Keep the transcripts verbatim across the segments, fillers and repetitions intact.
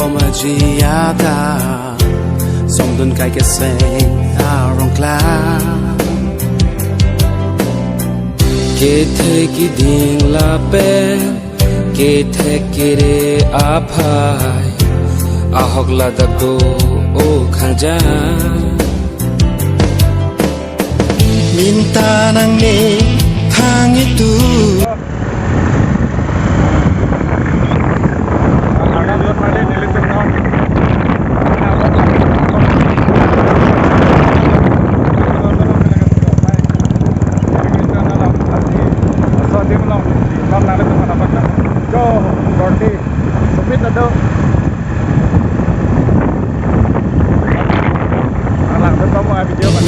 Maji ada, songdun kai keseng arong klang. Kethek keding lapen, kethek kere aphai, ahok ladak do o khangjan. Minta nangne thang itu.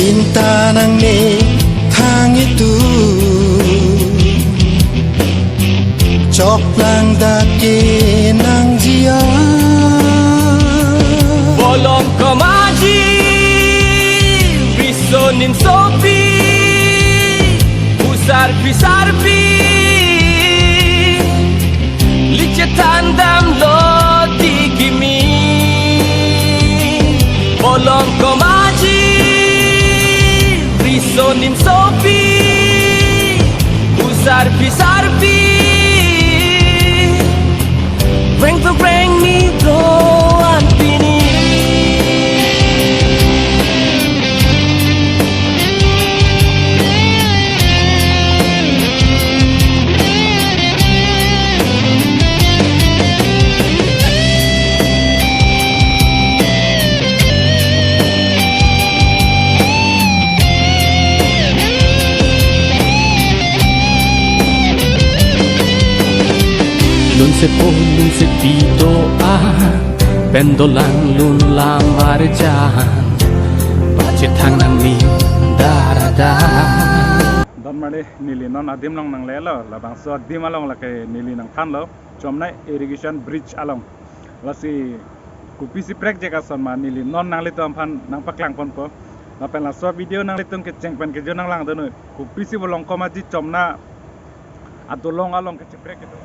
Minta nangne thang itu, choklang dak ke nangji a. Bolong komaji, riso nimsopi, usar pisarpi, lichethan damlo di kimi. Bolong komaji, riso nimsopi, usar pisarpi, reng tu reng ni do an pini. Lunsepo lunsepi do a, pen dolang lun lam arjan, pachethang nangni daradan. Don mare neli non adim along nanglelo, labangso adim along lake neli nangthanlo, Chomna Irrigation Bridge along. Lasi kopisi prekjak ason ma neli non nanglitum aphan nangpaklang ponpo. Lapen laso video nanglitum kecheng pen kejut nanglangdun noi. Kopisi bolong komaji Chomna adolong along kacheprek itu.